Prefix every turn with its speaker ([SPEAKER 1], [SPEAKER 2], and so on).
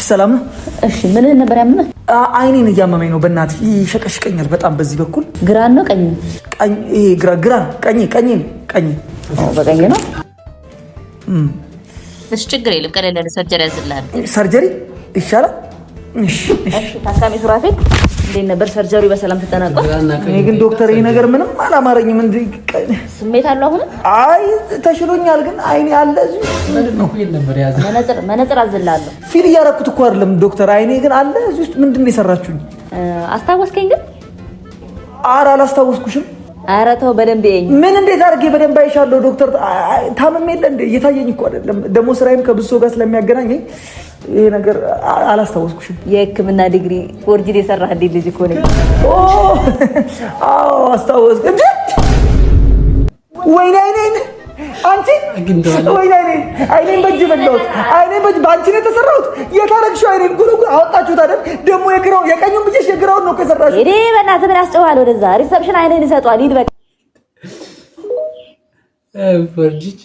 [SPEAKER 1] ሰላም ነው?
[SPEAKER 2] እሺ፣ ምንህን ነበር ያመመህ?
[SPEAKER 1] አይኔን እያመመኝ ነው። በእናትህ ይሸቀሽቀኛል በጣም በዚህ በኩል።
[SPEAKER 2] ግራን ነው ቀኝ?
[SPEAKER 1] ቀኝ፣ ይሄ ግራ ግራ ቀኝ ቀኝ ቀኝ።
[SPEAKER 2] በቀኝ ነው።
[SPEAKER 3] እሺ፣ ችግር የለም። ቀለል ያለ surgery ያዝልሃል።
[SPEAKER 1] Surgery ይሻላል። እሺ።
[SPEAKER 2] እሺ፣ ታካሚ ሱራፌል፣ እንዴት ነበር? Surgery በሰላም ተጠናቋል?
[SPEAKER 1] እኔ ግን ዶክተር፣ ይሄ ነገር ምንም አላማረኝም። እንዴ
[SPEAKER 2] ስሜት አለው አሁንም?
[SPEAKER 1] አይ፣ ተሽሎኛል፣ ግን አይኔ አለ እዚህ ውስጥ ምንድን ነው?
[SPEAKER 2] መነጽር አዝልሃለሁ።
[SPEAKER 1] Feel እያደረኩት እኮ አይደለም ዶክተር፣ አይኔ ግን አለ እዚህ ውስጥ። ምንድን ነው የሰራችሁኝ?
[SPEAKER 2] አስታወስከኝ ግን?
[SPEAKER 1] ኧረ አላስታወስኩሽም።
[SPEAKER 2] ኧረ ተው፣ በደንብ እየኝ።
[SPEAKER 1] ምን እንዴት አድርጌ በደንብ አይሻለሁ ዶክተር? ታምሜ የለ እንዴ? እየታየኝ እኮ አይደለም። ደግሞ ስራዬም ከብዙ ሰው ጋር ስለሚያገናኘኝ ይሄ ነገር አላስታወስኩሽም።
[SPEAKER 2] የሕክምና ዲግሪ forged የሰራህልኝ ልጅ እኮ ነኝ።
[SPEAKER 1] አዎ አስታወስኩ። እንዴ ወይኔ አይኔን! አንቺ፣ ወይኔ አይኔን፣ አይኔን በእጅ በላሁት። አይኔን በእጅ በአንቺ ነው የተሰራሁት። የታረግሽው አይኔን ጉልጉል አወጣችሁት አይደል? ደግሞ የግራው የቀኙን ብዬሽ የግራውን ነው እኮ የሰራሽው።
[SPEAKER 2] እኔ በእናትህ ምን ያስጨዋል? ወደዛ reception አይንህን ይሰጧል። ሂድ በቃ።
[SPEAKER 4] Forged.